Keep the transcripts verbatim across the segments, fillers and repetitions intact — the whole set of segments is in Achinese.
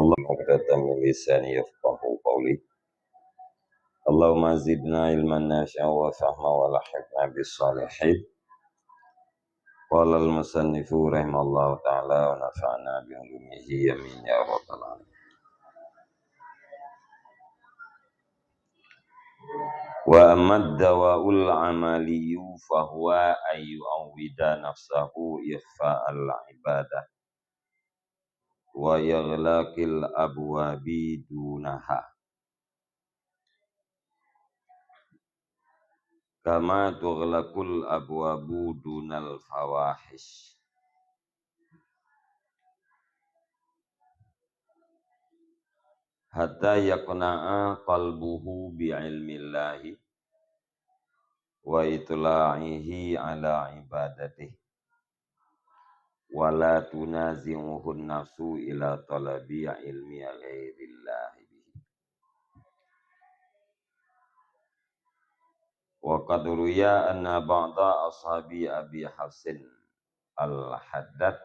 Wahlul 'uqdatam min lisani yafqahu qawli. Allahumma zidna ilman nafi'an wa fahma wa alhiqna bis shalihin. Qala al-musannifu rahimahullahu ta'ala wa nafa'na bi ulumihi, amin ya rabbal alamin. Wa amma dawa'ul amaliyu fahuwa an yu'awwida nafsahu ikhfa'al ibadah wa ighlaqil abwabi dunaha, kama tughlaqul abwabu dunal fawahish, hatta yaqna'a qalbuhu bi ilmillahi wa itla'ihi ala ibadatihi, wa la tunazi'uhu nafsu ila talabi ilmi ghairillahi bihi. Wa qad ruya anna ba'da ashabi Abi Hafsin al-Haddad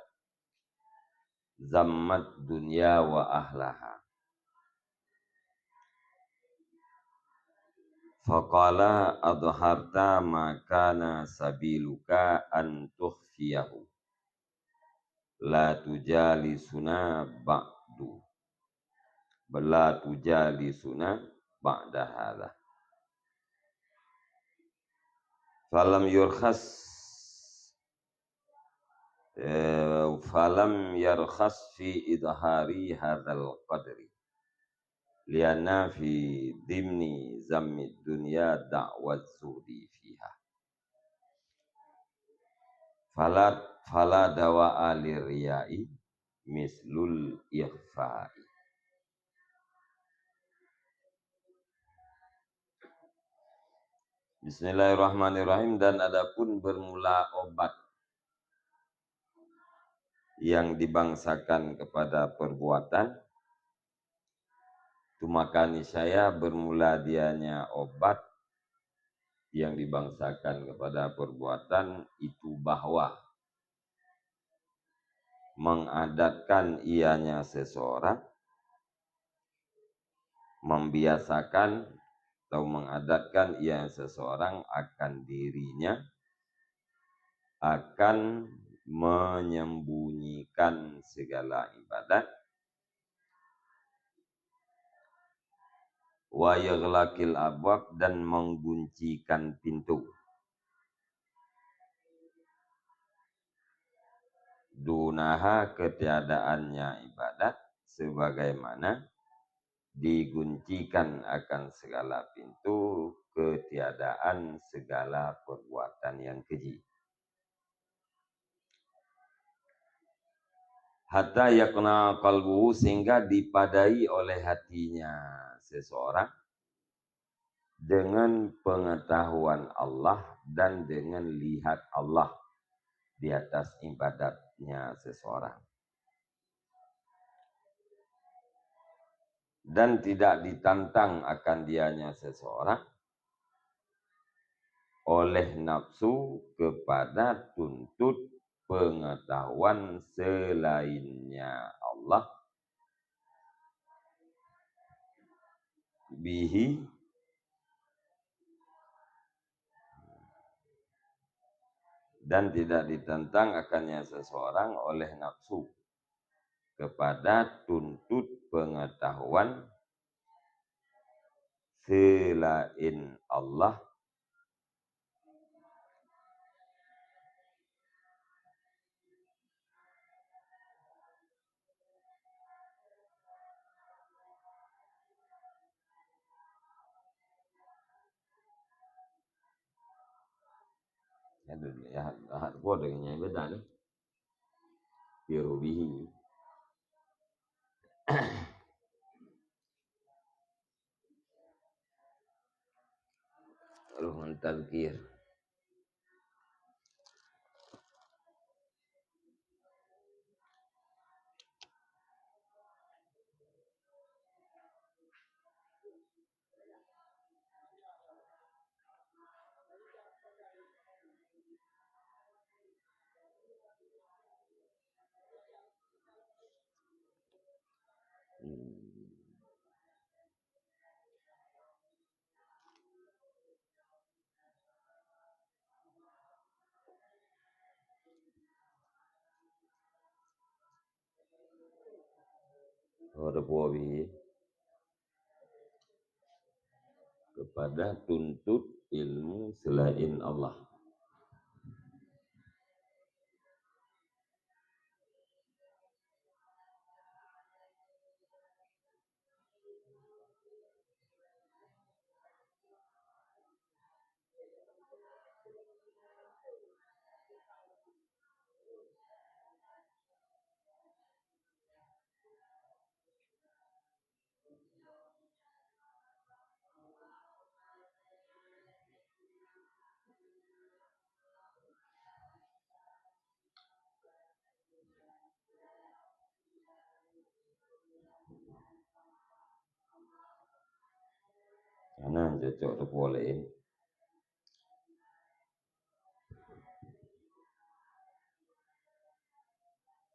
zammat dunya wa ahlaha. Faqala adharta ma kana sabiluka an tukhfiyahu. La tujalisuna ba'du. La tujalisuna ba'da hadha. Falam yurkhas eh, falam yarkhas fi idhari hadzal qadri, lianna fi dhimni zammid dunya da'wa zuhdi fiha. Fala, fala dawa'a lirriya'i mislul ikhfa'i. Bismillahirrahmanirrahim. Dan adapun bermula obat yang dibangsakan kepada perbuatan, maka niscaya bermula dianya obat yang dibangsakan kepada perbuatan itu bahwa mengadatkan ianya seseorang, membiasakan atau mengadatkan ianya seseorang akan dirinya, akan menyembunyikan segala ibadat, wa yaghlaqil abwab, dan mengguncikan pintu. Dunaha, ketiadaannya ibadat, sebagaimana diguncikan akan segala pintu ketiadaan segala perbuatan yang keji. Hatta yaqna qalbuhu, sehingga dipadai oleh hatinya seseorang dengan pengetahuan Allah dan dengan lihat Allah di atas ibadatnya seseorang. Dan tidak ditantang akan dianya seseorang oleh nafsu kepada tuntut pengetahuan selainnya Allah, bihi, dan tidak ditantang akannya seseorang oleh nafsu kepada tuntut pengetahuan selain Allah. Ya, ya, ya, gua dengan yang beda ni. Fi rubihi. Ruhun tazkir. Hmm. Oh, ada buah bih. Kepada tuntut ilmu selain Allah. Hana cocok teupeue laén.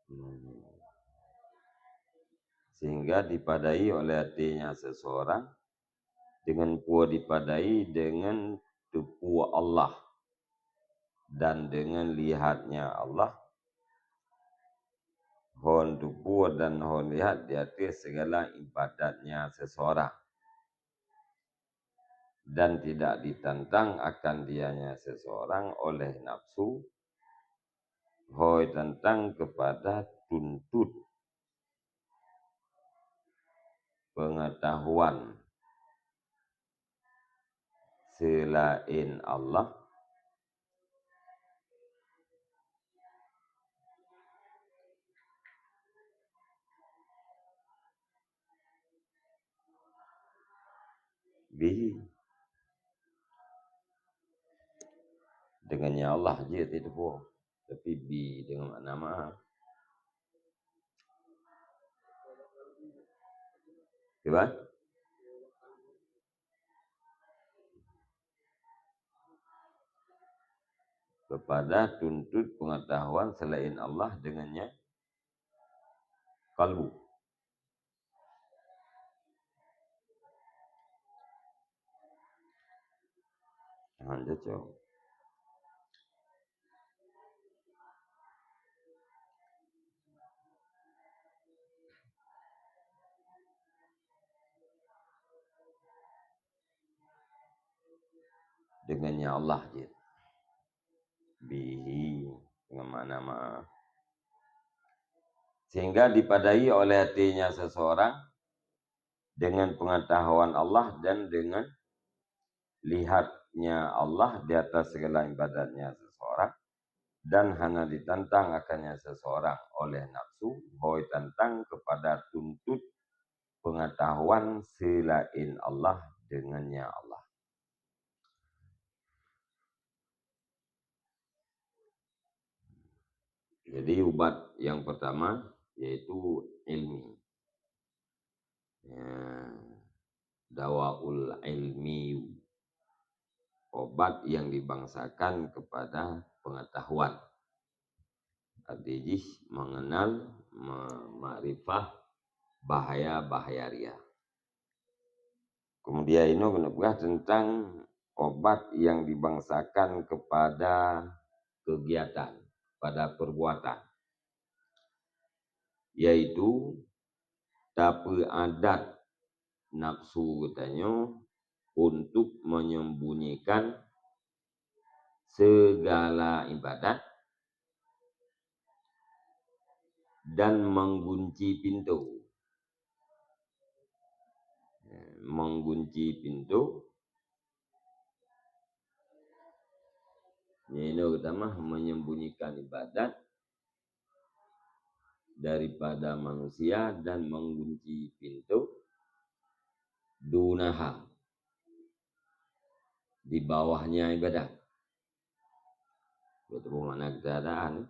Hmm. Sehingga dipadai oleh hatinya seseorang dengan peue dipadai dengan teupeue Allah dan dengan lihatnya Allah, hon teupeue dan hon lihat di ateueh segala ibadatnya seseorang. Dan tidak ditantang akan dianya seseorang oleh nafsu, hoi tantang kepada tuntut pengetahuan selain Allah, Bihi. Dengan nya Allah jeuet teupeue. Tapi bi dengan makna maaf. Kiban? Kepada tuntut pengetahuan selain Allah dengannya kalbu. Ha, cocok. Dengannya Allah jeuet. Bihi, dengan makna maaf. Sehingga dipadai oleh hatinya seseorang dengan pengetahuan Allah dan dengan lihatnya Allah di atas segala ibadatnya seseorang, dan hana ditantang akannya seseorang oleh nafsu, hoi tantang kepada tuntut pengetahuan selain Allah dengannya Allah. Jadi, ubat yang pertama yaitu ilmi. Ya, dawaul ilmi, obat yang dibangsakan kepada pengetahuan. Arti jih mengenal, me-, makrifah bahaya-bahaya ria. Kemudian inoe keuneuk peugah tentang obat yang dibangsakan kepada kegiatan, pada perbuatan, yaitu tapeuadat nafsu geutanyoe untuk menyembunyikan segala ibadat dan menggunci pintu. Menggunci pintu, yaitu pertama, menyembunyikan ibadat daripada manusia dan menggunci pintu dunaha, di bawahnya ibadat. Beutôi mana keadaan.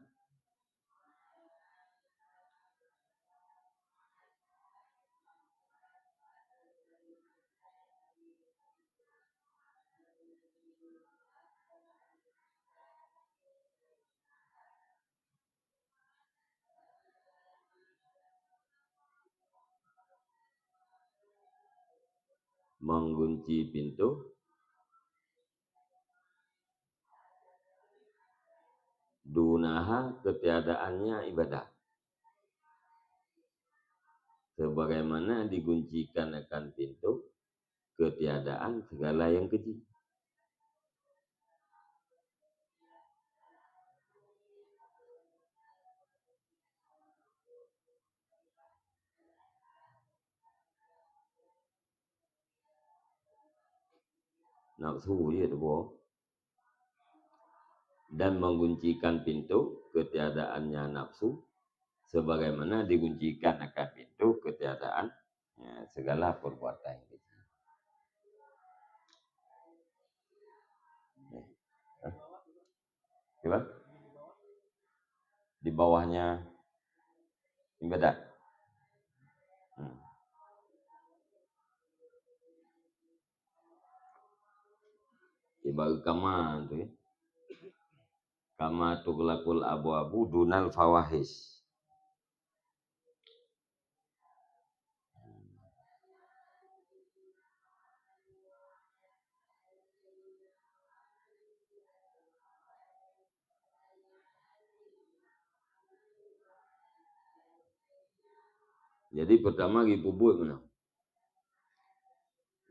Menggunci pintu, dunaha, ketiadaannya ibadat. Sebagaimana diguncikan akan pintu ketiadaan segala yang keji. Nafsu je teuboh. Dan menguncikan pintu ketiadaannya nafsu, sebagaimana diguncikan akan pintu ketiadaan, ya, segala perbuatan yang keji. Ya. Hah? Cuba? Di bawahnya ibadat. Hmm. Ibarat kama tu, ya. Kama tughlaqul abwabu dunal fawahish. Jadi, pertama geupubuet meunan.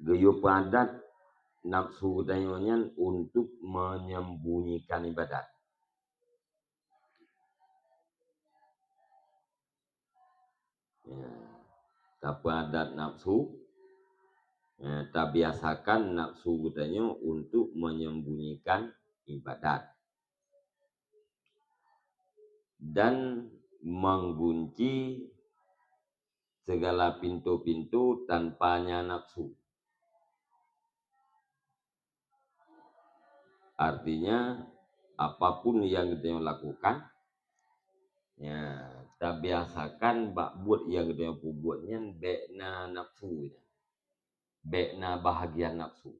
Geuyue peuadat nafsu geutanyoe nyan untuk menyembunyikan ibadat. Ya, tapeuadat nafsu, ya, tabiasakan nafsu geutanyoe untuk menyembunyikan ibadat dan menggunci segala pintu-pintu tanpanya nafsu. Artinya, apapun yang geutanyoe lakukan, ya, tabiasakan bak buet nyang geutanyoe peubuet nyan bék na nafsu nyan. Bék na bahagian nafsu.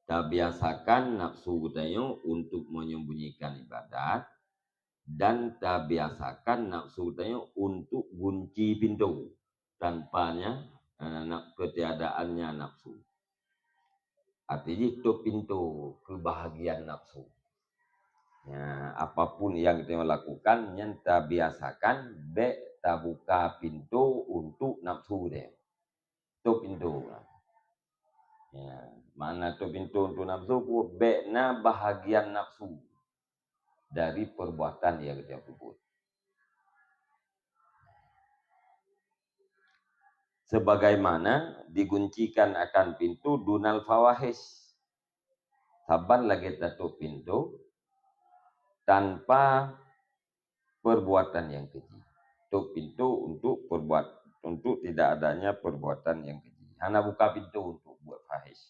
Tabiasakan nafsu geutanyoe untuk menyembunyikan ibadat, dan tabiasakan nafsu geutanyoe untuk gunci pintu tanpanya, eh, na-, ketiadaannya nafsu. Arti jih tôp pintu keubahagian nafsu. Ya, apapun yang geutanyoe lakukan, nyan tabiasakan bék tabuka pintu untuk nafsu deh. Tôp pintu. Ya, makna tôp pintu untuk nafsu, bék na bahagian nafsu dari perbuatan yang geutanyoe peubuet. Sebagaimana diguncikan akan pintu dunal fawahish. Saban lagée tatôp pintu tanpa perbuatan yang keji. Tôp pintu untuk perbuat-, untuk tidak adanya perbuatan yang keji. Hana buka pintu untuk buat fahish.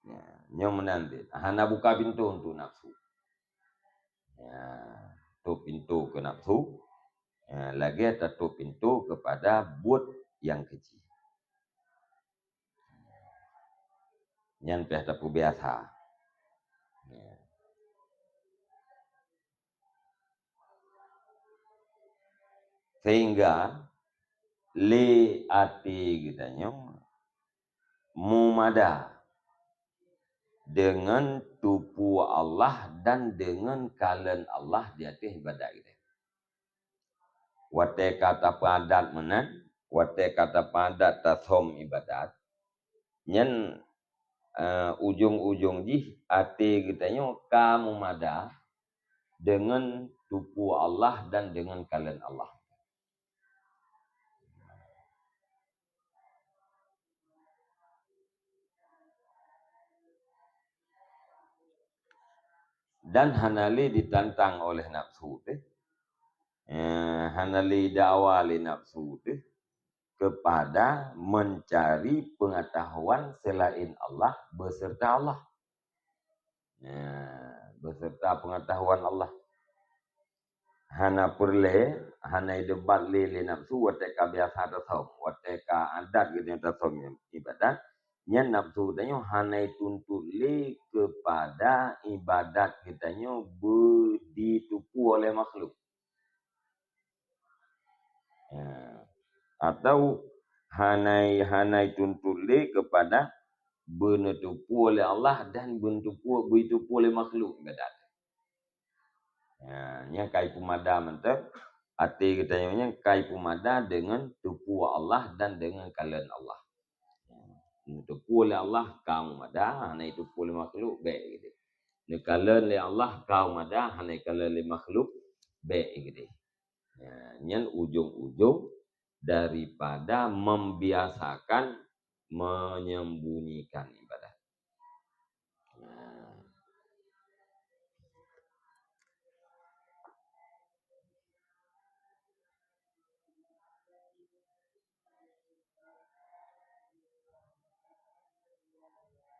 Ya, nyoe meunan deh. Hana buka pintu untuk nafsu. Ya, tôp pintu keu nafsu. Ya, lagée tatôp pintu kepada buet nyang keji. Nyan pih tapeubiasa. Ya. Sehingga lé até geutanyoe mumada deungon tupeue Allah dan deungon kalon Allah di ateueh ibadat geutanyoe. Watée ka tapeuadat meunan, watée ka tapeuadat tasöm ibadat, nyan, eh, ujong-ujong jih até geutanyoe ka mumada deungon tupeue Allah dan deungon kalon Allah. Dan hana lé ditantang oleh nafsu teuh, eh, hana lé dawa lé nafsu teuh kepada mencari pengetahuan selain Allah beserta Allah. Ya, beserta pengetahuan Allah. Hana peureulée, hana idebat lé, lé nafsu watée ka biasa tasöm, watée ka adat geutanyoe tasöm ibadat, nyan nafsu geutanyoe hana ituntut lé kepada ibadat geutanyoe beuditupeue oleh makhluk. Ya. Atau hana, hana tuntut lé keupada beuneuteupeue lé Allah dan beuneuteupeue, beuteupeu lé makhluk ibadat. Ya, nyan ka ipeumada mantong. Até geutanyoe nyan ka ipeumada deungon teupeue Allah dan deungon kalon Allah. Neuteupeue lé Allah ka meumada, hana iteupeue lé makhluk, bék geude. Neukalon lé Allah ka meumada, hana ikalon lé makhluk, bék geude. Ya, nyan ujong-ujong daripada membiasakan menyembunyikan ibadat. Nah.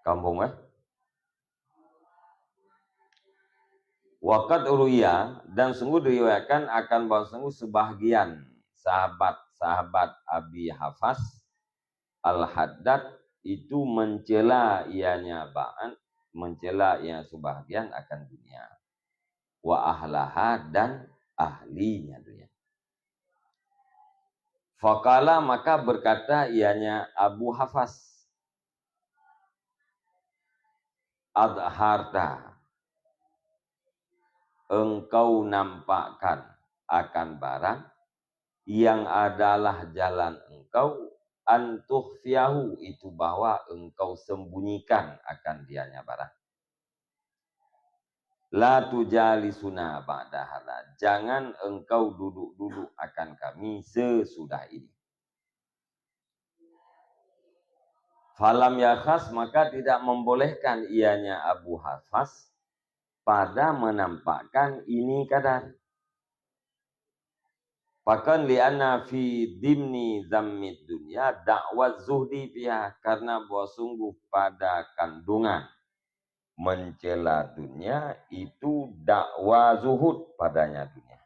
Kampung, eh? Waqad ruya, dan sungguh diriwayatkan akan bahwa sungguh sebahagian sahabat-sahabat Abi Hafas Al-Haddad itu mencela ianya ba'an, mencela ianya sebahagian akan dunia. Wa ahlaha, dan ahlinya dunia. Faqala, maka berkata ianya Abu Hafas, "Adharta, engkau nampakkan akan barang yang adalah jalan engkau, an tukhfiyahu, itu bahwa engkau sembunyikan akan dianya barang. La tujalisuna ba'da hadza, jangan engkau duduk-duduk akan kami sesudah ini." Falam yarkhas, maka tidak membolehkan ianya Abu Hafas pada menampakkan ini kadar. Pakon li'anna fi dimni zammid dunya da'wa zuhdi fiha, karena bahwa sungguh pada kandungan mencela dunia itu dakwa zuhud padanya dunia.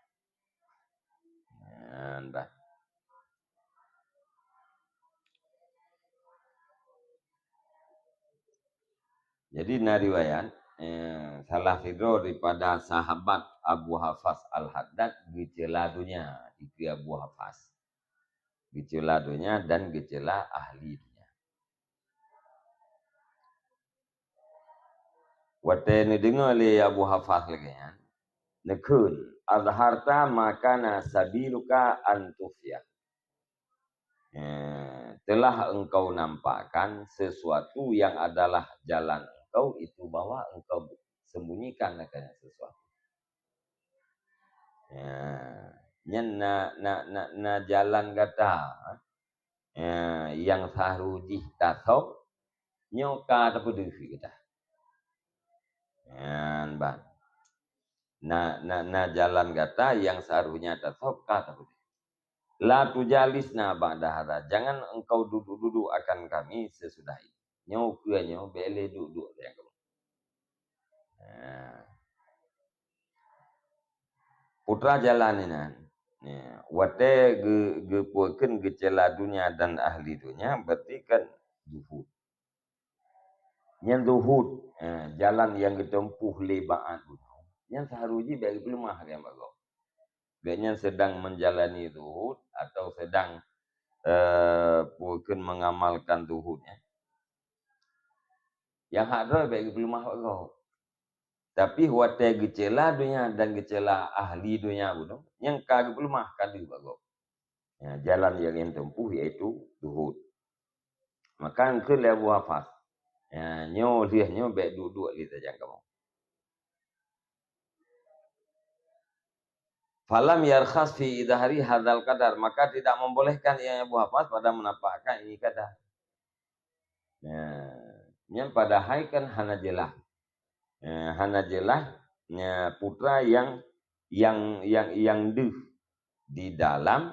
Nah, dah. Jadi na riwayat, eh, salah sidroe daripada sahabat Abu Hafas Al-Haddad geucela dunia, dikeu Abu Hafas. Geucela dunia dan geucela ahli dunia. Watée neudeungoe lé Abu Hafas lagée nyan, neukheun, "Azharta ma kana sabiluka an tukhfiya." Eh, telah engkau nampakkan sesuatu yang adalah jalan engkau itu bahwa engkau sembunyikan akan sesuatu. Ya, nyan na, na, na, na jalan gata, ya, nyang saharôh jih tasôb, nyoe ka tapeudeuh gata. Nyan ban. Na, na, na jalan gata nyang saharôh jih tasôb ka tapeudeuh. La tujalisna ba'da hadza, jangan engkau duduk-duduk akan kami sesudah ini. Nyoe keu nyoe bék lé duek-duek lé kamoe. Nah. Putra jalan inan. Ya, watée geu-, geupeukeun geucela dunia dan ahli dunia, berarti kan zuhud. Nyan zuhud, eh, jalan nyang geuteumpuh lé ba'at bunoe. Nyan saharôh jih bék geupeuleumah lé bak gob. Gobnyan sedang menjalani zuhud atau sedang, eh, peukeun mengamalkan zuhud, ya. Nyang hak droe bék geupeuleumah bak gob. Tapi watée geucela dunia dan geucela ahli dunia bunoe, nyang ka geupeuleumah ka deuh bak gob. Ya, jalan nyang geuteumpuh yaitu zuhud. Maka geukheun lé Abu Hafas, ya, nyoe lheueh nyoe bék duek-duek lé tajang kamoe. Falam yarkhas fi idhari hadzal qadar, maka tidak membolehkan ia Abu Hafas pada menampakkan ini kadar. Ya, nyan padahai kan hana jeulaih. Ya, hana jeulaih, ya, putra nyang, nyang, nyang, nyang deuh di dalam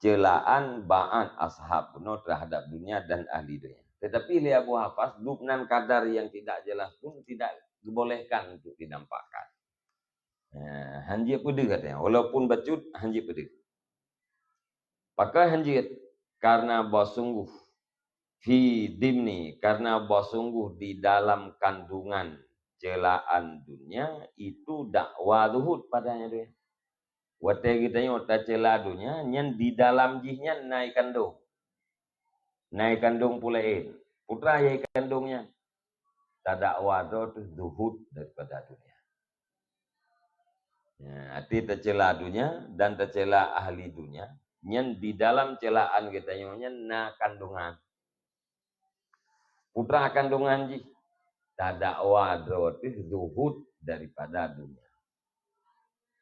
celaan ba'at ashab bunoe terhadap dunia dan ahli dunia. Tetapi lé Abu Hafas, dubnan kadar yang tidak jelas pun tidak dibolehkan untuk dinampakkan. Ha, hanjeuet peudeuh katanya. Walaupun bacut, hanjeuet peudeuh. Pakon hanjeuet? Karena bahwa sungguh fi dimni, karena bahwa sungguh di dalam kandungan celaan dunia itu dakwa zuhud padanya dunia. Watée geutanyoe tacela donya, nyan di dalam jih nyan na ie kandong. Na ie kandong pulaén. Peue teuma ie kandong nyan? Tadakwa droe teuh zuhud daripada donya. Ya, arti tacela donya dan tacela ahli donya, nyan di dalam celaan geutanyoe nyan na kandongan. Peue teuma kandongan jih? Tadakwa droe teuh zuhud daripada donya.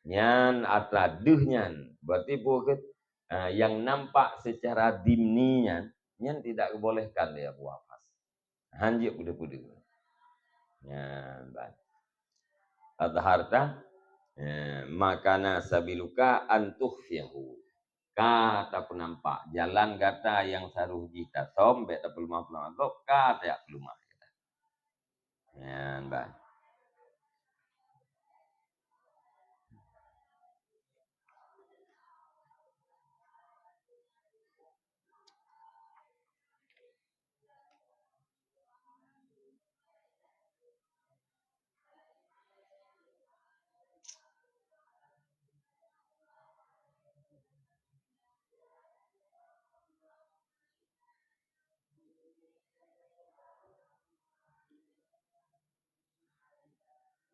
Nyan atra deuh nyan, berarti peue keuh, ah, nyang nampak secara dimni nyan, nyan tidak dibolehkan lé Abu Hafas. Hanjeuet peudeuh-peudeuh. Nyan ban. Azharta, eh, ma kana sabiluka an tukhfiyahu. Ka tapeunampak jalan gata nyang saroh jih tasöm, bék tapeuleumah-peuleumah gob, ka tajak peuleumah gata. Nyan ban.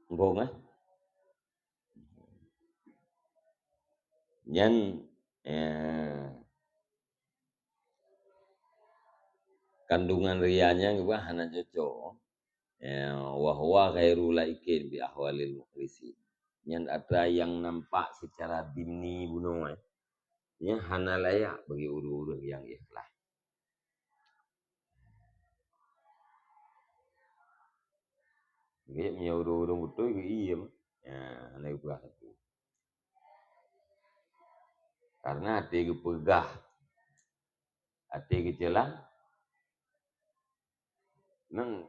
Embong, eh? Nyan, eh, kandungan ria nyan geupeugah hana cocok. Eh, wa huwa ghairu laikin bi ahwalil mukhlisin. Nyan atra nyang nampak secara dimni bunoe, eh. Nyan hana layak bagi ureuëng-ureuëng nyang ikhlas. Jadi, meunyoe ureuëng-ureuëng beutôi geuiem, ya, hana geupeugah sapeue. Karena até geupeugah, até geucela, nang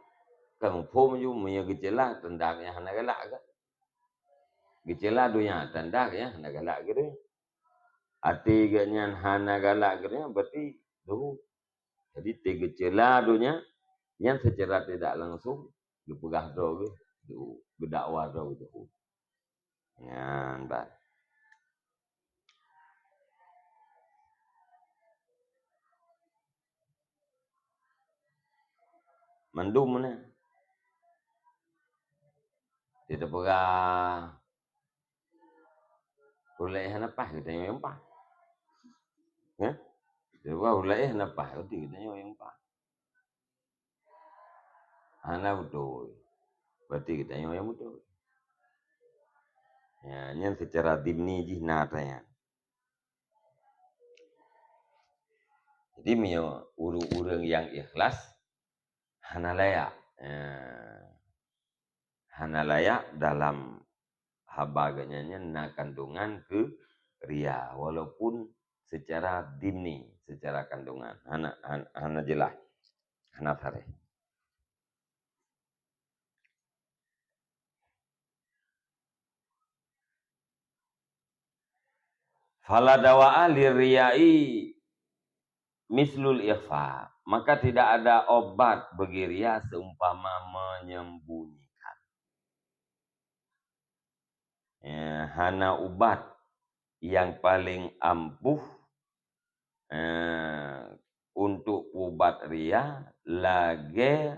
ka muphom ju meunyoe geucela tanda nyang hana galak geuh. Geucela donya tanda nyang hana galak geuh. Até geuh nyan hana galak geuh, berarti dohot. Jadi, teuh geucela donya, nyan secara tidak langsung geupeugah droe geuh, geudakwa droe geuh. Nyan ban. Mandum meunan. Teuh tapeugah Ulée hana paih geutanyoe nyang paih. Hah? Ulée hana paih, berarti geutanyoe nyang paih. Hana beutôi. Berarti geutanyoe nyang beutôi. Ya, nyan secara dimni jih na atra nyan. Jadi, meunyoe ureuëng-ureuëng nyang ikhlas, hana layak. Ya. Hana layak dalam haba geuh nyan na kandungan keu ria, walaupun secara dimni, secara kandungan. Hana, han-, hana jeulaih. Hana sareh. Fala dawa'a lirriya'i mislul ikhfa. Maka tidak ada obat bagi ria seumpama menyembunyikan. Ya, hana ubat yang paling ampuh, eh, untuk ubat ria lagée,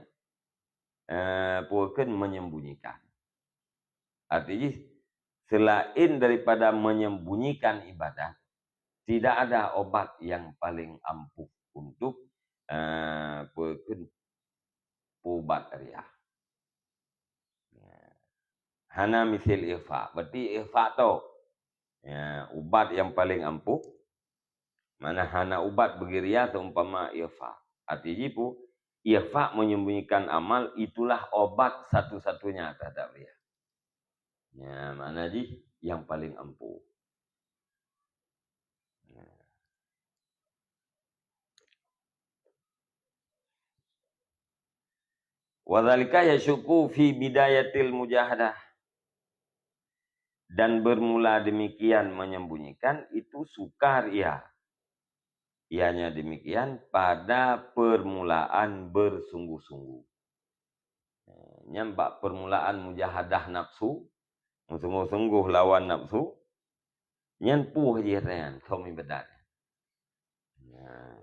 eh, peue kheun menyembunyikan. Arti jih, selain daripada menyembunyikan ibadat, tidak ada obat yang paling ampuh untuk, eh, peue kheun, peuubat ria. Hana misil ikhfa, berarti ikhfa tu, ya, ubat yang paling ampuh. Mana hana ubat bagi ria seumpama ikhfa. Arti jih peue, ikhfa menyembunyikan amal, itulah obat satu-satunya terhadap ria. Ya, makna jih yang paling ampuh. Ya. Wa dzalika yasyuqu fi bidayatil mujahadah. Dan bermula demikian menyembunyikan itu sukar ia. Ianya demikian pada permulaan bersungguh-sungguh. Nyan bak permulaan mujahadah nafsu, meusungguh-sungguh lawan nafsu, Nyan puih jih nyan, thom iébadat. Nah,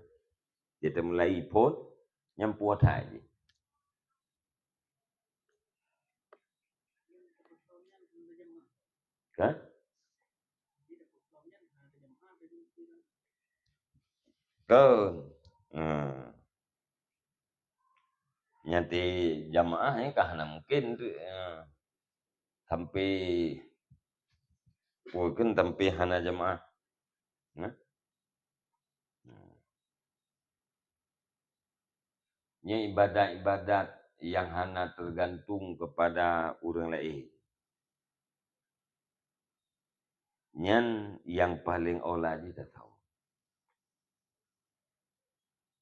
jiteumulai phon, nyan puih that jih. Kan? Kan? Hmm. Nyan ti jamaah nyan ka hana mungkin tu, eh, sampai, oh, kan sampai hana jamaah. Nah. Hmm. Nyan ibadat-ibadat nyang hana teugantung keupada ureuëng laén. Nyan nyang paleng aula jih tasawuf.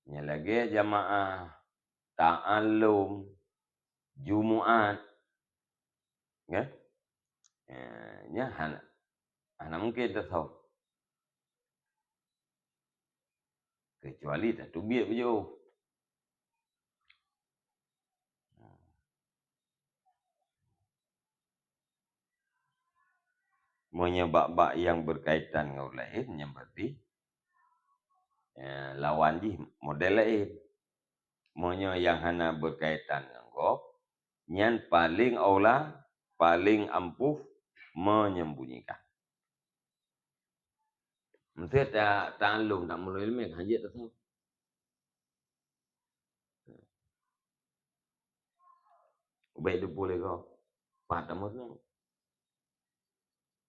Nyan lagée jamaah ta'alum Jumaat, ya? Eh, nyan hana, hana mungkin tasawuf. Keucuali tateubiet beujeuôh. Meunyoe bak-bak nyang beukaitan ngon laén, nyan berarti, eh, lawan jih model laén. Meunyoe nyang hana beukaitan ngon gob, nyan paleng aula, paleng ampuh menyembunyikan. Meusé ta-, ta'alum, tameuleueh iéleumé, hana jeuet tasawuf. Ubak teupeu lé gob, pat tameurunoe.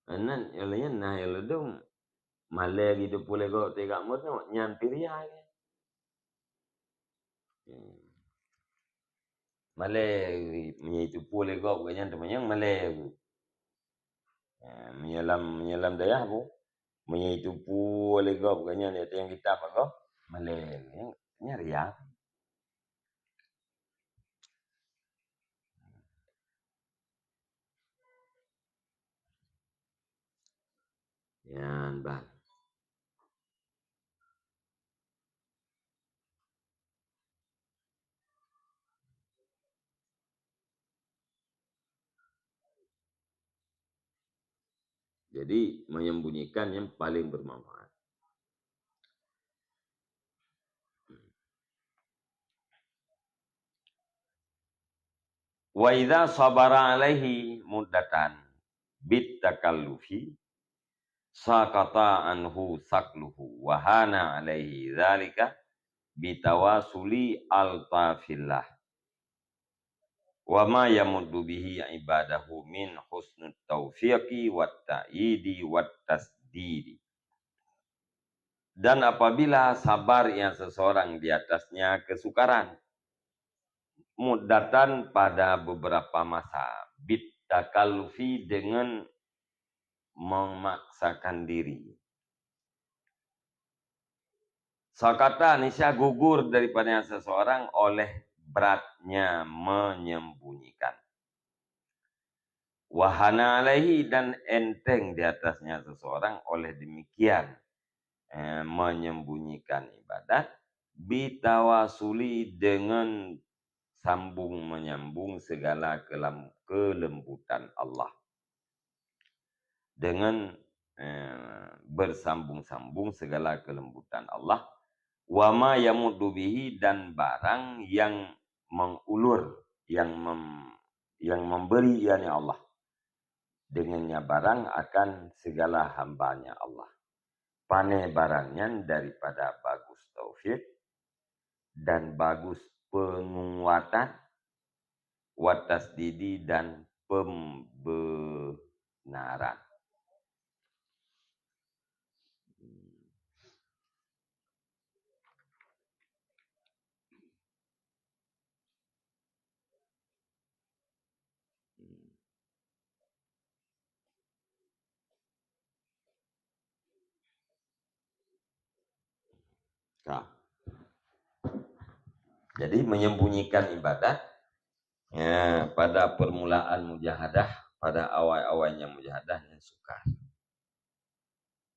Nan, nyang laén na nyang ladôm malée jiteupeu lé gob teuka meurunoe, nyan pih riya. Hmm. Malée, meunyoe jiteupeu lé gob gobnyan teumanyong malée. Eh, meunyoe lam, meunyoe lam dayah bu, meunyoe jiteupeu lé gob gobnyan, nyang kitab bak gob, malée, nyan, nyan riya. Nyan ban. Jadi, menyembunyikan yang paling bermanfaat. Wa idza sabara alaihi muddatan bit takallufi, sakata anhu sakluhu, wa hana alaihi dzalika bitawasuli altafillah, wa ma yamuddu bihi ibadahu min husnut taufiqi wat ta'yidi wat tasdidi. Dan apabila sabar yang seseorang di atasnya kesukaran, muddatan, pada beberapa masa, bit takallufi, dengan memaksakan diri. Sakata, niscaya gugur daripada seseorang oleh beratnya menyembunyikan. Wa hana alaihi, dan enteng di atasnya seseorang oleh demikian, eh, menyembunyikan ibadat, bitawasuli, dengan sambung menyambung segala kelam-, kelembutan Allah. Dengan, eh, bersambung-sambung segala kelembutan Allah. Wa ma yamuddu bihi, dan barang yang mengulur, yang mem-, yang memberi, yakni Allah. Dengannya barang akan segala hambanya Allah. Pane barang nyan daripada bagus taufik dan bagus penguatan, wa tasdidi, dan pembenaran. Ka. Jadi, menyembunyikan ibadat, ya, pada permulaan mujahadah, pada awai-awainya mujahadah, nyan sukar.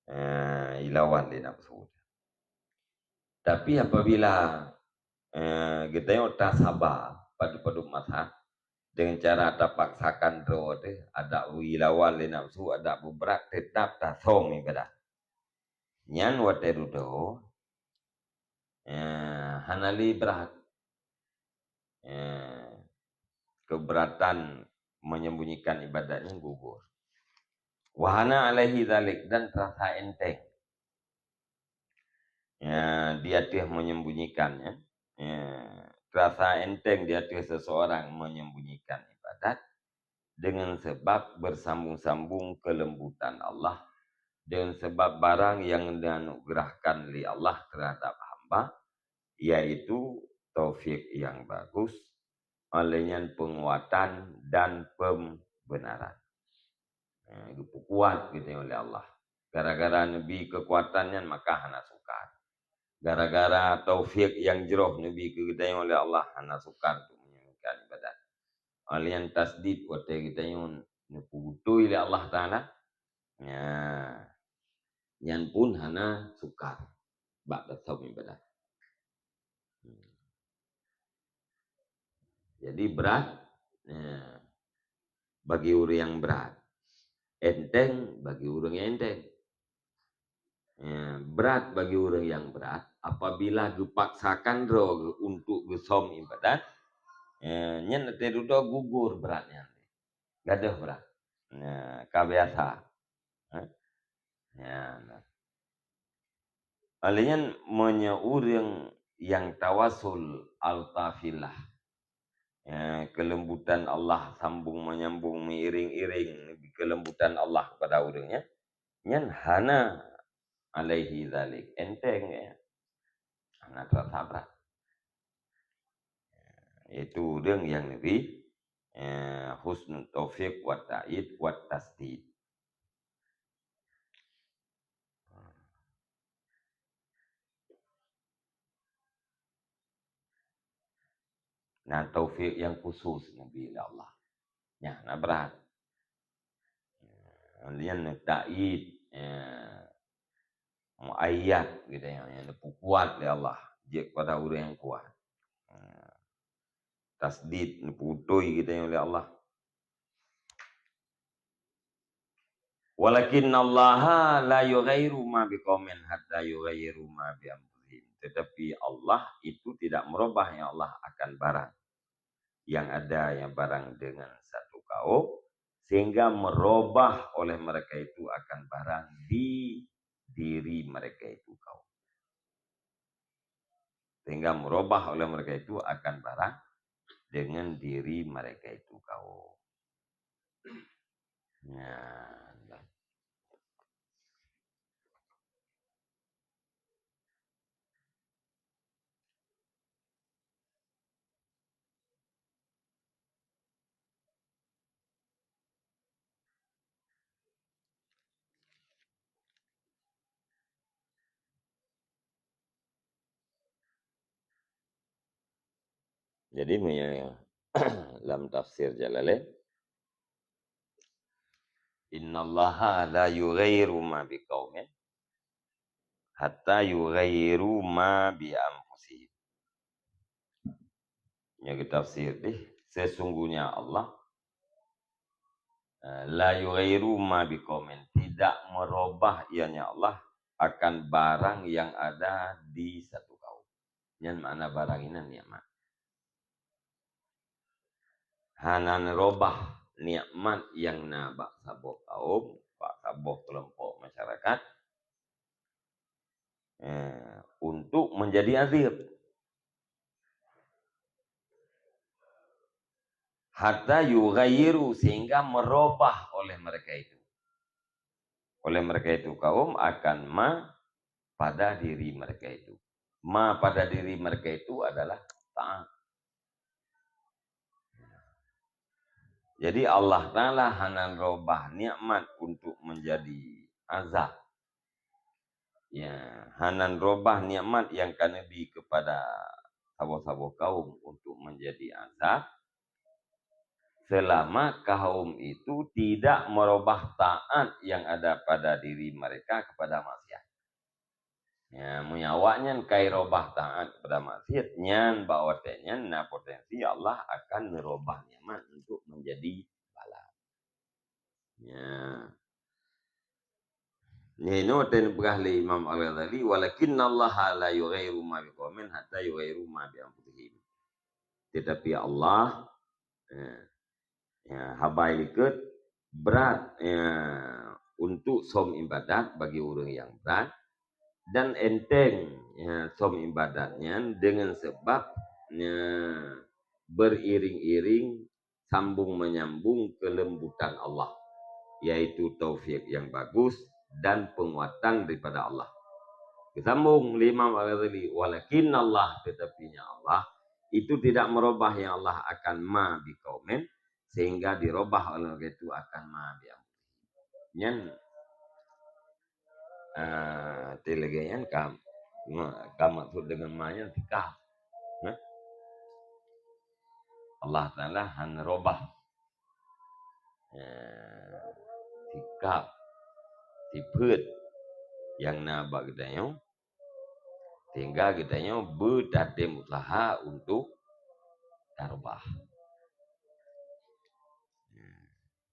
Eh, ilawan lé nafsu. Tapi apabila, eh, geutanyoe tasaba padub-padub masa, Dengan cara tapaksakan droe teuh, adak dilawan lé nafsu, adak beubrat, teutap tasöm ibadat. Nyan watée dudoe, eh, hana lé brat. Eh, keubeuratan menyembunyikan ibadat nyan gugur. Wa hana alaihi dzalik, dan terasa enteng. Ya, di ateueh menyembunyikan, ya. Ya, terasa enteng di ateueh seseorang menyembunyikan ibadat dengan sebab bersambung-sambung kelembutan Allah, dengan sebab barang yang dianugerahkan lé Allah terhadap hamba, yaitu taufik yang bagus, oleh nyan penguatan dan pembenaran. Eh, geupeukuat geutanyoe lé Allah. Gara-gara neubi keukuatan nyan, maka hana sukar. Gara-gara taufik nyang jroh neubi keu geutanyoe lé Allah, hana sukar untuk meununaikan ibadat. Oleh nyan tasdid watée geutanyoe neupeubeutôi lé Allah Taala, nya, nyan pun hana sukar bak tasöm ibadat. Jadi brat, ya, bagi ureuëng nyang brat. Enteng bagi ureuëng nyang enteng. Ya, brat bagi ureuëng nyang brat, apabila geupaksakan droe geuh untuk geusöm ibadat, ya, nyan watée dudoe gugur brat nyan. Gadôh brat. Ya, ka biasa. Ha? Ya, nah. Oleh nyan, meunyoe ureuëng nyang tawasul altafillah, ya, kelembutan Allah sambung menyambung, meiring-iring kelembutan Allah kepada ureuëng nyan, nyan hana alaihi dzalik, enteng, ya. Hana terasa brat. Yaitu ureuëng nyang neubi, eh, husnul taufik wa ta'id wa tasdid. Nah, taufik nyang khusus neubi lé Allah. Nyan na brat. Nyan ta'id, ya, muayyad geutanyoe, nyang neupeukuat lé Allah, jeuet kepada ureuëng nyang kuat. Ya. Tasdid, neupeubeutôi geutanyoe lé Allah. "Walakinnallaha la yughayyiru ma biqaumin hatta yughayyiru ma bi anfusihim." Tetapi Allah itu tidak merubah, ya Allah, akan barang yang ada, ya, barang dengan satu kaum, sehingga merubah oleh mereka itu akan barang di diri mereka itu kaum. Sehingga merubah oleh mereka itu akan barang dengan diri mereka itu kaum. Ya. Jadi, meunyoe lam tafsir Jalalain, "Innallaha la yughayyiru ma biqaumin hatta yughayyiru ma bi anfusihim." Nyoe geutafsir deh, sesungguhnya Allah, eh, la yughayyiru ma biqaumin, tidak merubah ianya Allah akan barang yang ada di satu kaum. Nyan makna barang inan nikmat. Hana neurubah nikmat nyang na bak saboh kaum, bak saboh keulompok masyarakat, eh, untuk menjadi azab. Hatta yughayyiru, sehingga merubah oleh mereka itu. Oleh mereka itu kaum akan ma pada diri mereka itu. Ma pada diri mereka itu adalah taat. Jadi, Allah Taala hana neurubah nikmat untuk menjadi azab. Ya, hana neurubah nikmat nyang ka neubi kepada saboh-saboh kaum untuk menjadi azab, selama kaum itu tidak merubah taat yang ada pada diri mereka kepada maksiat. Ya, meunyoe awaknyan ka irobah taát kepada maksiat, nyan bak watée nyan na potensi Allah akan neurobah nikmat untuk menjadi bala. Ya. Nyoe watée neupeugah lé Imam Al-Ghazali, "Walakinnallaha la yughayyiru ma biqaumin hatta yughayyiru ma bi anfusihim." Tetapi Allah, eh, ya, haba likot brat, ya, untuk som ibadat bagi ureuëng nyang brat, dan enteng, ya, som ibadat nyan deungon sabab, ya, beriring-iring, sambung menyambung kelembutan Allah, yaitu taufik yang bagus dan penguatan daripada Allah. Disambung lé Imam Al-Ghazali, "Walakinnallaha, tetapinya Allah itu tidak merubah, yang Allah akan ma biqaumin, sehingga dirubah oleh itu akan ma bi anfusihim." Nyan, ah, teuh lagée nyan ka, ka maksud deungon ma nyan sikap. Nah, Allah Taala hana robah, eh, sikap, sifeuet nyang na bak geutanyoe, sehingga geutanyoe beutatem useuha untuk tarubah.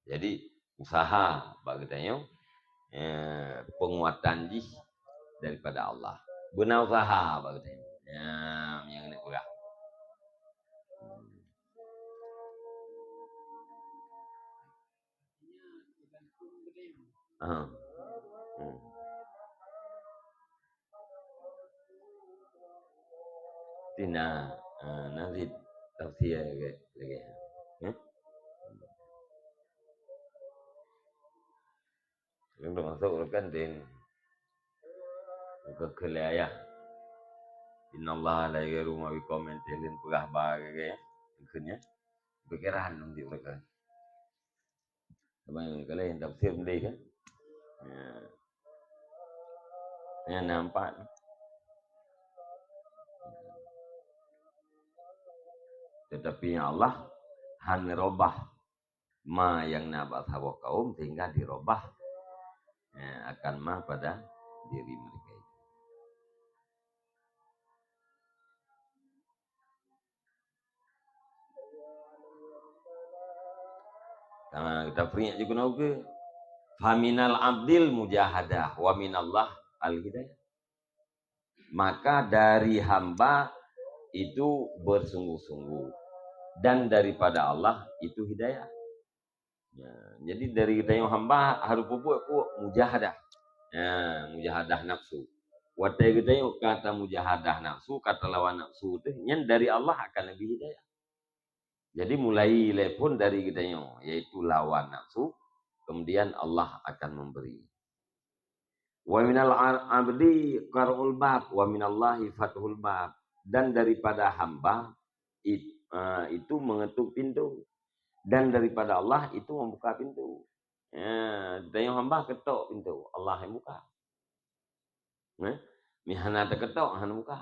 Jadi, useuha bak geutanyoe, eh, peunguatan jih daripada Allah. Beuna useuha bak geutanyoe. Ya, nyang keuneuk peugah. Ha. Hmm. Tina, eh, na cit tafsir lagée, lagée. Hmm? Yang termasuk kan din ke, ke ayah. Innallaha la yughayyiru ma biqaumin, tilin peugah ba lagée, ya. Mungkin ya. Pikiran nanti mereka. Teuma kalian tafsir bendeh kan? Ya. Ya, nampak. Tetapi Allah hana robah ma nyang na bak saboh kaum sehingga dirobah, ya, akan ma pada diri mereka itu. Tangan kita peringat juga kena uke. Faminal abdil mujahadah wa minallah al hidayah. Maka dari hamba itu bersungguh-sungguh dan daripada Allah itu hidayah. Ya, jadi dari geutanyoe hamba harus peubuet, peubuet mujahadah. Ya, mujahadah nafsu. Watée geutanyoe ka tamujahadah nafsu, ka talawan nafsu teuh, nyan dari Allah akan leubeh hidayah. Jadi mulai lé phon dari geutanyoe, yaitu lawan nafsu, kemudian Allah akan memberi. Wa minal a-, abdi qar'ul bab, wa minallahi fathul bab. Dan daripada hamba it-, eh, itu mengetuk pintu. Dan daripada Allah itu membuka pintu. Ya, geutanyoe hamba ketok pintu, Allah yang buka. Nah, meuhana taketok, hana buka.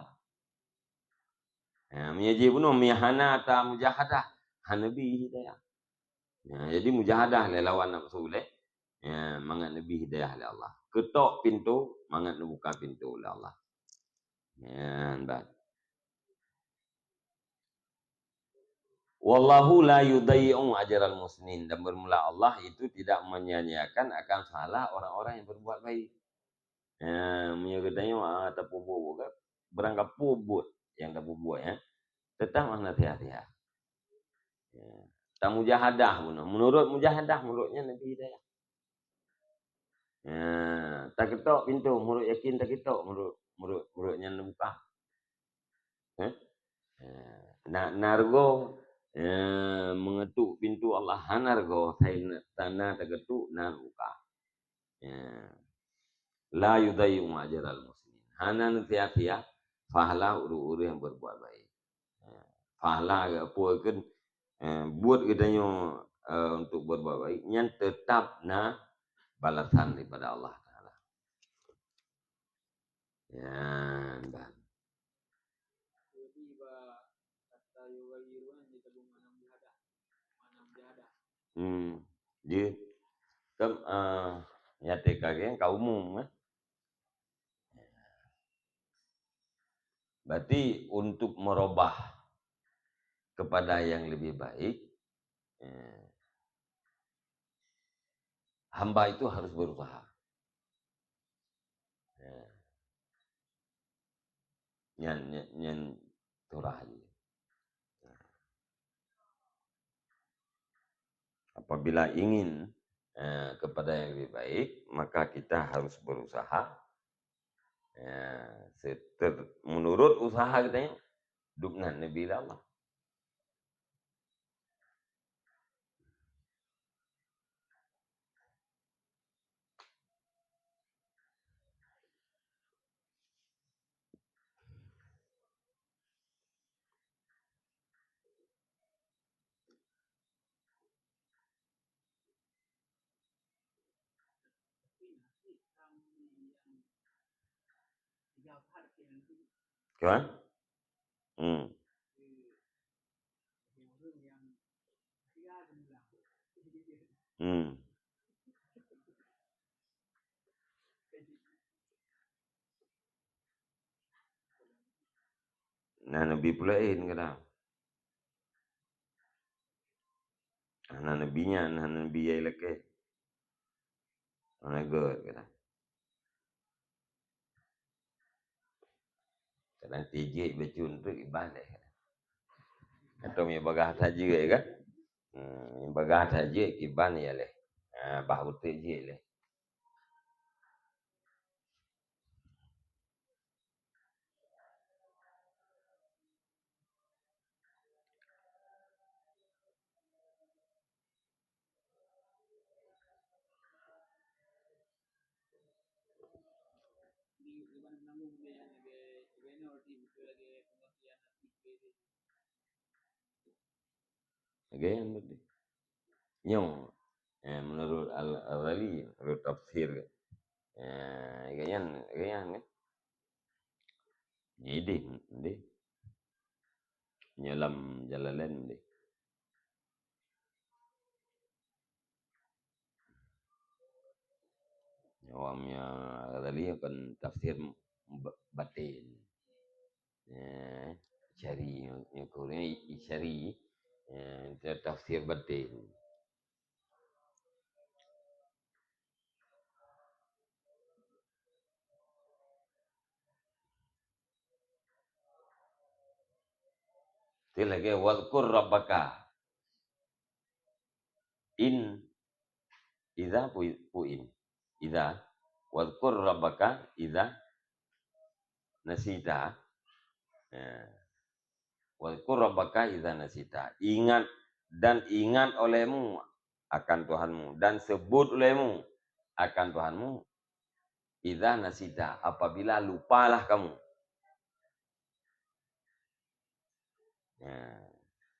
Ha, meunyoe jibunoe meuhana tamujahadah, hana bi hidayah. Ha, jadi mujahadah lé lawan nafsu lé, ya, mangat neubi hidayah lé Allah. Ketok pintu, mangat neubuka pintu lé Allah. Ya, nyan. Wallahu la yudai'u ajral muhsinin, dan bermula Allah itu tidak menyia-nyiakan akan pahala orang-orang yang berbuat baik. Ya, meunyoe geutanyoe, ah, tapeubuet-buet, barang ka peubuet nyang tapeubuet, ya, teutap hana sia-sia. Ya. Tamujahadah bunoe. Menurut mujahadah, menurut nyan Nabi hidayah. Ya, taketok pintu, menurut yakin taketok, menurut, menurut, menurut nyan buka. Eh? Eh, na, na rugoe, eh, mengetuk pintu Allah, hana rugoe, sai na, tanda taketuk, na buka. Ya. La yudai'u ajral muhsinin. Hana neusia-sia pahala ureuëng-ureuëng nyang berbuat baik. Ya. Pahala geupeue keu, eh, buet geutanyoe, eh, untuk berbuat baik, nyan teutap na balasan daripada Allah Taala. Nyan ban. Hmm. Jeuet. Kan, eh, nyate kageng ka umum, eh. Berarti untuk merubah kepada yang lebih baik, eh, hamba itu harus berusaha. Ya. Nyan, nyan, nyan turah aja. Apabila ingin, eh, kepada yang lebih baik, maka kita harus berusaha, eh, seter-, menurut usaha kita nyan, dubnan neubi lé Allah. Kan? Hmm. Hmm. Nah, neubi pula in kena. Hana neubi nyan, hana neubi yai lakée. Hana gét kata. Kadang tijik bacut tu iban lé. Atau mi bagah tajik kan? Hmm, mi bagah tajik iban ya lé. Ha, bah utek jik lé. Lagée nyan tadi. Nyoe, eh, menurut Al-, Al-Ghazali, menurut tafsir, eh, lagée nyan, lagée nyan kan? Jideh, deh. Nyoe lam Jalalain deh. Nyoe meunyoe Ghazali kan tafsir ba-, batin. Eh, Isyari, nyoe, nyoe kureueng Isyari, eh, tafsir batin. Teuh lagée, "Wadhkur rabbaka." In, idza pu-, pu-, in. Idza, "Wadhkur rabbaka idza nasita." Ya. "Wadhkur rabbaka idza nasita." Ingat, dan ingat olehmu akan Tuhanmu, dan sebut olehmu akan Tuhanmu, "idza nasita," apabila lupalah kamu. Ya.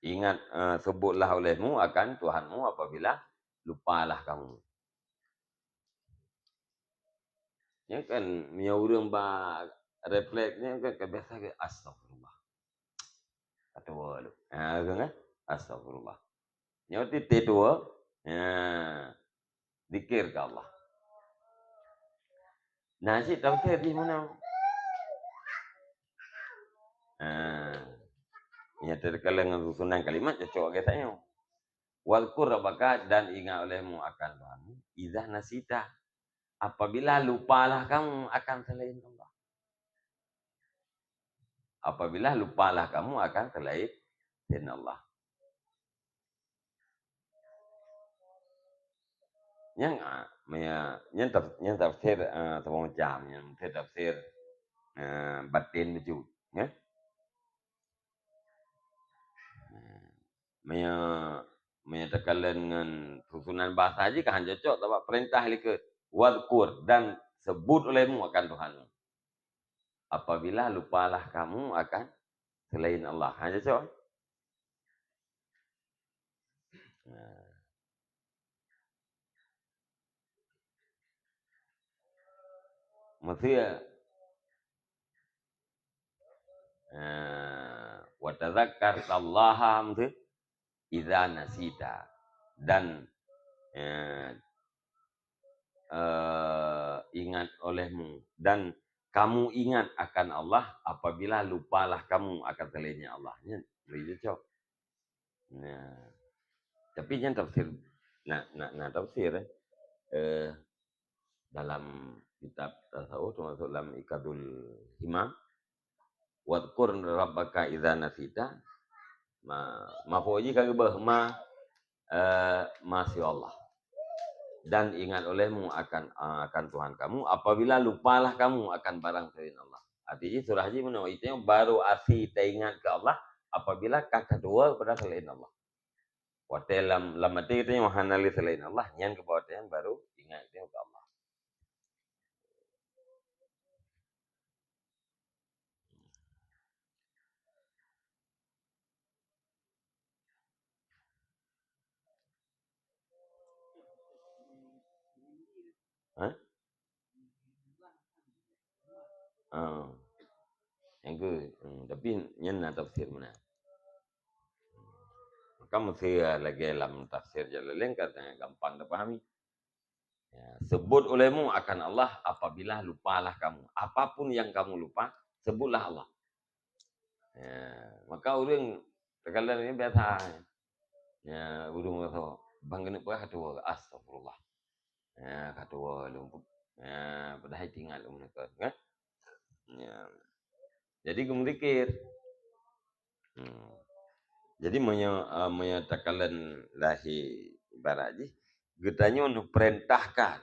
Ingat, eh, sebutlah olehmu akan Tuhanmu apabila lupalah kamu. Nyan kan, meunyoe ureuëng ba refleks nyan kan, kan biasa ke, "Astagfirullah." Atau waduh. Ha, kan, kan? "Astagfirullah." Nyoe tieb-tieb dua, ya, zikir keu Allah. Nah, cit tafsir jih meunan. Ha. Nyang teukalon ngon susunan kalimat cocok lagée tanyoe. "Wadhkur rabbaka," dan ingat olehmu akan Tuhanmu, "idza nasita," apabila lupalah kamu akan selain Allah. Apabila lupalah kamu akan selain, selain Allah. Nyang, ah, maya, nyang taf-, nyang tafsir, ah, saboh macam, nyang tafsir, tafsir, ah, batin bacut, ya. Maya, maya teukalon ngon susunan bahasa jih ka han cocok, sabab peurintah lé keu, "Wadhkur," dan sebut olehmu akan Tuhanmu. "Apabila lupalah kamu akan selain Allah." Ha, cocok? Nah. Maksudnya, eh, "Wa tadzakkartallaha," maksud, "idza nasita." Dan, eh, eh, ingat olehmu, dan kamu ingat akan Allah apabila lupalah kamu akan selainnya Allah. Nyan, boleh cocok. Nah, tapi nyan tafsir, na, na, na tafsir, eh. Eh, dalam kitab tasawuf, termasuk dalam Iqadul Himam, "Wadhkur rabbaka idza nasita." Ma, maf'ul jih ka geubah ma, eh, ma siwa Allah. Dan ingat olehmu akan, akan Tuhan kamu apabila lupalah kamu akan barang selain Allah. Arti jih surah jih meunoe, itu baru asli teuingat keu Allah apabila ka tatuwoe kepada selain Allah. Watée lam, lam até geutanyoe hana lé selain Allah, nyan keuh watée nyan baru ingat geutanyoe keu Allah. Hah? Ah. Nyang keu, hmm, tapi nyan na tafsir meunan. Maka meusé lagée lam tafsir Jalalain ka sangat gampang tapahami. Ya, sebut olehmu akan Allah apabila lupalah kamu. Apapun yang kamu lupa, sebutlah Allah. Ya, maka ureuëng teukalon ni biasa. Ya, ureuëng rasa bang keuneuk peugah tu, astagfirullah. Ya, ka tuwoe lom. Ya, padahai teuingat lom meunan, kan? Ya. Jadi geumeudzikir. Hmm. Jadi meunyoe, eh, meunyoe takalon lahé ibarat jih, geutanyoe neupeurintahkan.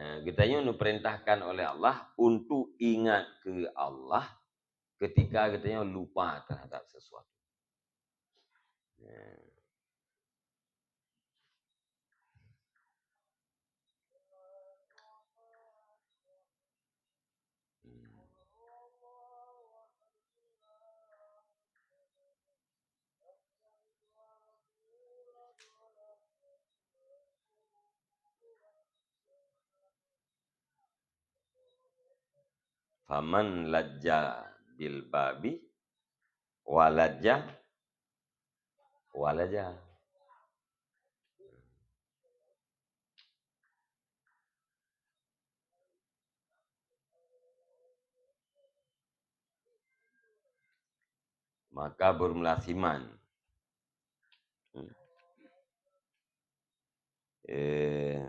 Eh, geutanyoe neupeurintahkan oleh Allah untuk ingat keu Allah ketika geutanyoe lupa terhadap sesuatu. Ya. Faman lajja bil babi, walajja, walaja. Maka bermula siman. Hmm. Eh,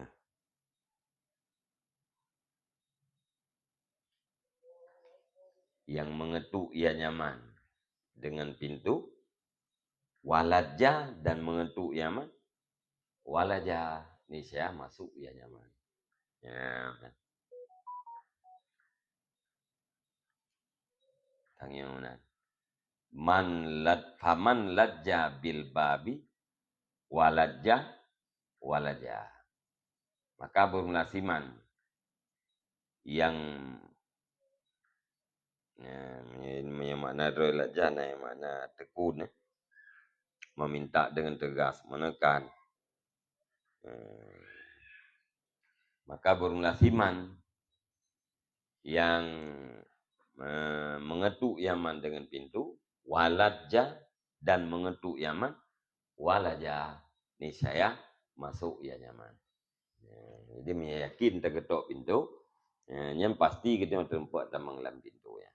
yang mengetuk ia nyaman dengan pintu, walajja dan mengetuk ia nyaman, walaja, niscaya masuk ia nyaman. Ya. Tangieng meunan. Man lad-, faman lajja bil babi, walajja, walaja. Maka bermula siman yang, ya, meunyoe, meunyoe makna droe lajja na nyang makna tekun, eh. Meminta dengan tegas, menekan. Eh, maka bermula siman yang, eh, mengetuk ia nyaman dengan pintu, walajja, dan mengetuk ia nyaman, walaja, niscaya masuk ia nyaman. Eh, jadi meunyoe yakin teuketok pintu, eh, nyan pasti geutanyoe teureumpok tamong lam pintu nyan.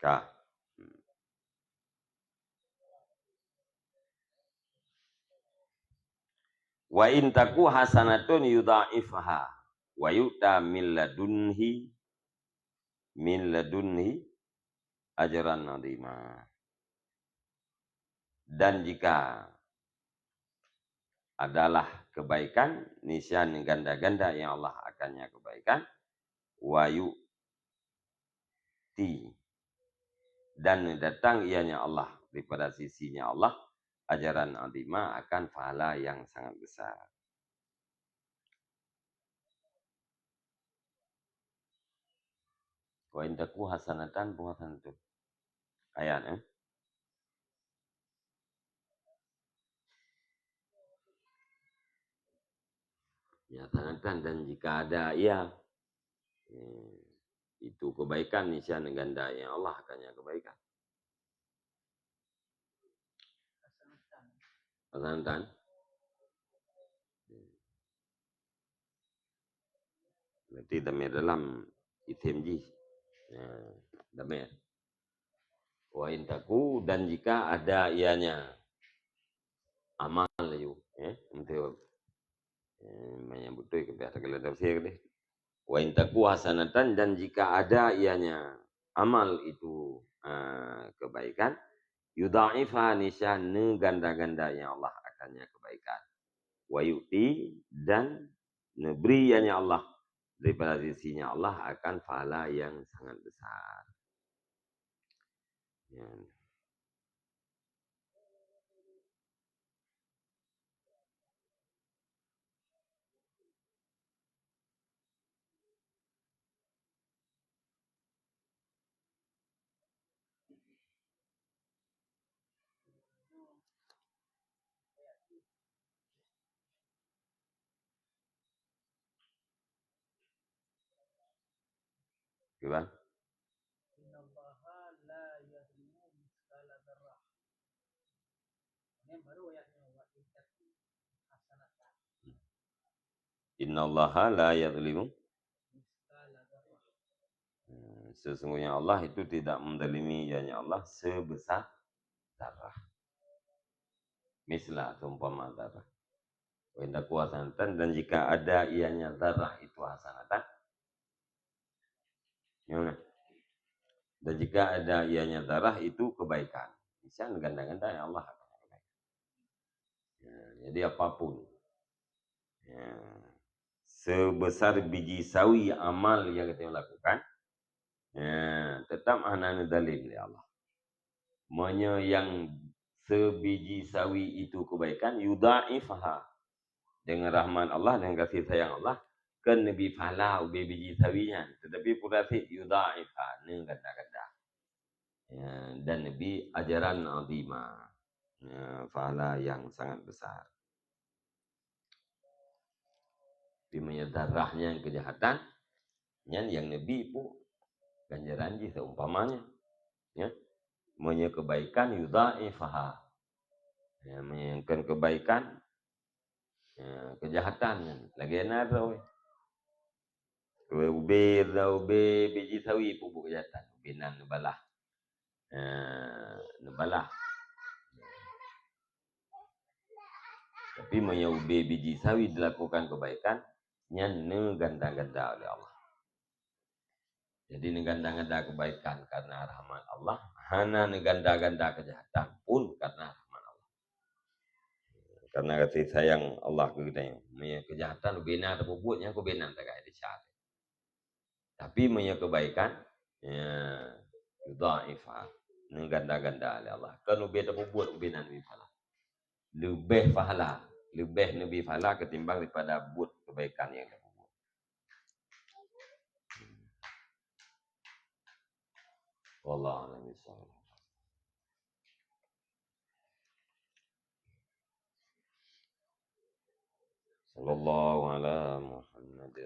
Ka. Wa in taku hasanatun yudha'ifha wa yu'ta min ladunhi, min ladunhi ajran azima. Dan jika adalah kebaikan, niscaya ganda-ganda ia nyan Allah akannya kebaikan, wa yu'ti, dan datang ia nyan Allah daripada sisi-Nya Allah, ajran azima, akan pahala yang sangat besar. Wa in taku hasanatan, bu hasanatun. Ayat, eh? Ya, hasanatan, dan jika ada ia, eh, itu kebaikan, niscaya ganda ia nyan Allah akannya kebaikan. Hasanatan. Berarti damir dalam isim jih. Ya, damir. Wa in taku, dan jika ada ianya amal laju, ya, untuk, eh, menyebut tu ke biasa kalau tafsir deh. Wa in taku hasanatan, dan jika ada ianya amal itu, eh, kebaikan, yudha'ifha, niscaya neuganda-ganda ya Allah akannya kebaikan. Wa yu'ti, dan neubri ianya Allah daripada sisinya Allah akan pahala yang sangat besar. Ya. Gimana? Innallaha la yadhlimu mitsqala dzarrah. Ini baru ayatnya, wa in taku hasanatan. Innallaha la yadhlimu. Mitsqala dzarrah. Hmm, sesungguhnya Allah itu tidak mendalimi, ianya Allah sebesar zarah. Misla, seumpama zarah. Wa in taku hasanatan, dan jika ada ianya zarah itu hasanatan. Ya, dan jika ada ianya zarah itu kebaikan. Misal ganda-ganda ya Allah. Ya, jadi apapun. Ya. Sebesar biji sawi amal yang kita lakukan, ya, tetap hana neudalem lé Allah. Meunyoe nyang sebiji sawi itu kebaikan, yudha'ifha. Dengan rahmat Allah, dengan kasih sayang Allah, kan neubi pahala ubé biji sawi nyan. Tetapi peue cit, yudha'ifha, neuganda-ganda. Ya, dan neubi ajaran azima. Ya, pahala yang sangat besar. Tapi meunyoe zarah nyan keujahatan, nyan nyang neubi peue ganjaran jih seumpama nyan. Ya. Meunyoe kebaikan, yudha'ifha. Ya, meunyoe kon kebaikan, ya, keujahatan nyan lagèe na droe. Ubé, ubé biji sawi peubuet keujahatan, ubé nyan neubalah. Eh, neubalah. Tapi meunyoe ubé biji sawi dilakukan kebaikan, nyan neuganda-ganda oleh Allah. Jadi neuganda-ganda kebaikan karena rahmat Allah, hana neuganda-ganda keujahatan pun karena rahmat Allah. Karena kasih sayang Allah keu geutanyoe. Meunyoe keujahatan ubé na tapeubuet, nyan ubé na tagai desya. Tapi meunyoe kebaikan, ya, yudha'ifha, neuganda-ganda lé Allah. Kon ubé tapeubuet, ubé na neubi pahala. Leubeh pahala, leubeh neubi pahala ketimbang daripada buet kebaikan nyang tapeubuet. Wallahu a'lam bishawab. Sallallahu ala Muhammad.